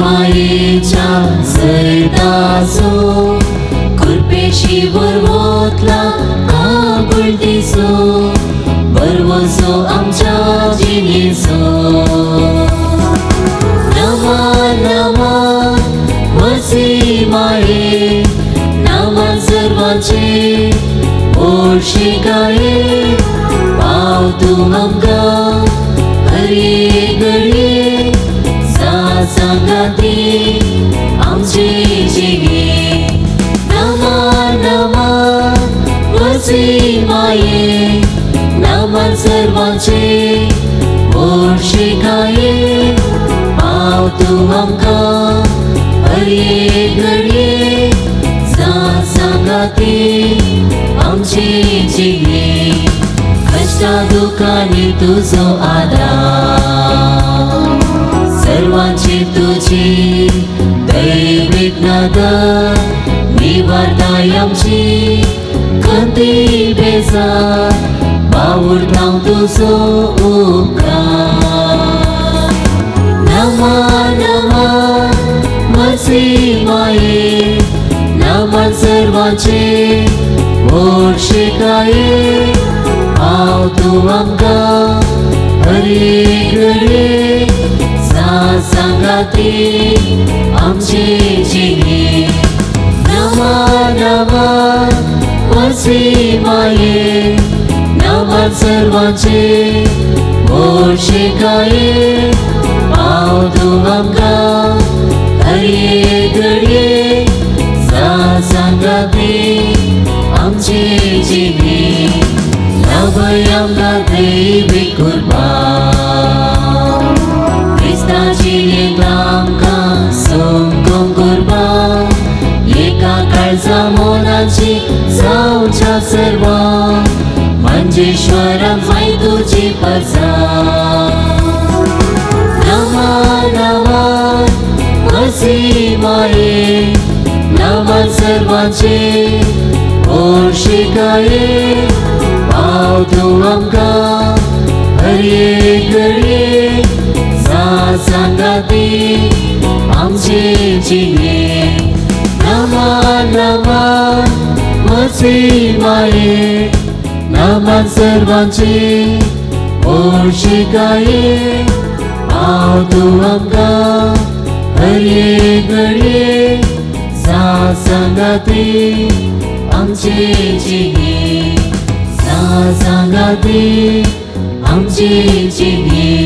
मायेच्या जैताचो कृपेशी बरवतला काकुळटीचो बरवसो आमच्या जिणेचो. नमा नमा मसी माये नामा सर्वांचे ओळशिकाये पाव तूं आमकां हर एक घडये जा सांगाती आमचे जिणे. नमा नमा मसी माये नामा सर्वांचे ओळशिकाये पाव तूं आमकां हर एक घडये जा सांगाती आमचे जिणे. कश्टा दुखांनी तुजो आदार सर्वांची तुजी दैवीक नदर निवारताय आमची खंती बेजार बावुरतां तुजो उपकार. नमा नमा मसी माये नामा सर्वांचे ओळशिकाये पाव तूं आमकां हर एक घडये जा सांगाती आमचे जिणे. नमा नमा मसी माये नामा सर्वांचे ओळशिकाये पाव तूं आमकां हर एक घडये जा सांगाती आमचे जिणे. लाभय आमकां दैवी कृपा क्रिस्ताची आमकां संकूंक कृपा एका काळजा मनाची जावच्या सर्वां मंजेश्वरान माय तुजी परजा. नमा नमा मसी माये नामा सर्वांचे ओळशिकाये पाव तूं आमकां हर एक घडये जा सांगाती आमचे जिणे. नमा नमा मसी माये नामा सर्वांचे ओळशिकाये पाव तूं आमकां हर एक घडये जा सांगाती आमचे जिणे. जा सांगाती आमचे जिणे.